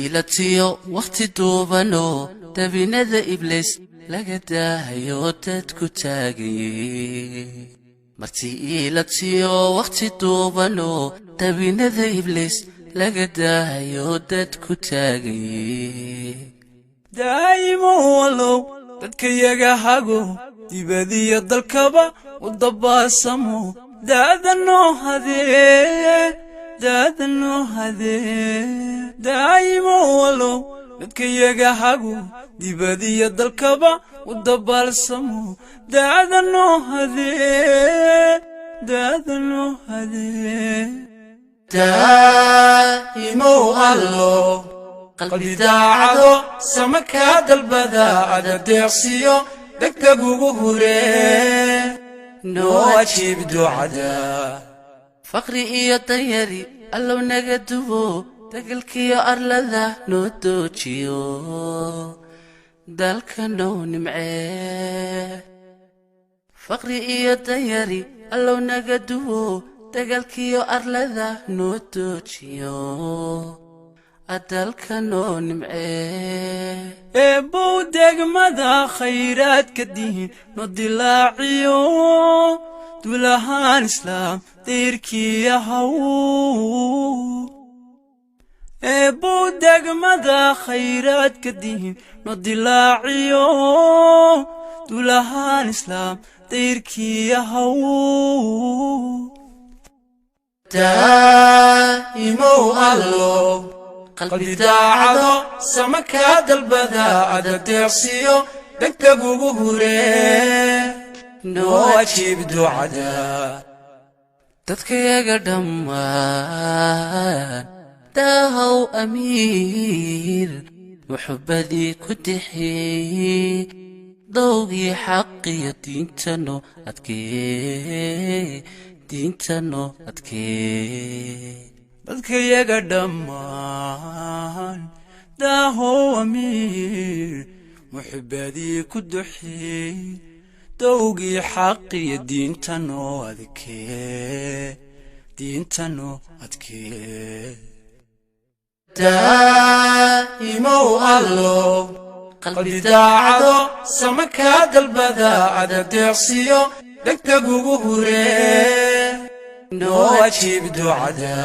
Ilatiyo wakhti duubanoo dabinada Ibliis laga daahayo dadku taaganye. Marti iilatiyo wakhti duubanoo dabinada Ibliis laga daahayo dadku taaganye. Daa'imo Allow, dadkayaga hago, dibadiyo dalkaba u dabaasamo. Daada noo hadee, daada noo hadee. Daa'imo Allow, dadkayaga hago, dibadiyo dalkaba u dabaalsamo. Daada noo hadee, daada noo hadee. Daa'imow Allow, qalbi daacado sama kaa dalbada, ada deeqsiyo degdeg ugu huree, noo ajiib ducada. Faqri iyo danyari Allow naga dubo, degelkiyo arlada noo doojiyo, dalka noo nimcee. Faqri iyo danyari Allow naga dubo, degelkiyo arlada noo doojiyo, dalka noo nimcee. Eebbow, degmada khayraadka dihin no dilaaciyo, dulahaan Islaam dayrkii ahaw. Eebbow, degmada khayraadka dihin no dilaaciyo, dulahaan Islaam dayrkii ahaw. Daa'imow Allow, qalbi daacado sama kaa dalbada, ada deeqsiyo degdeg ugu huree, noo ajiib ducada. Dadkayaga dhammaan daahow amiir, muxubbadii ku dixi, dowgii xaqiyo diintano adkee, diintano adkee. Dadkayaga dhammaan daahow amiir, muxibadii ku duxi, dowgii xaqiyo diintanoo adkee, diintanoo adkee. Daa'imow Allow, qalbi daacado sama kaa dalbada, ada deeqsiyo degdeg ugu huree, noo ajiib ducada.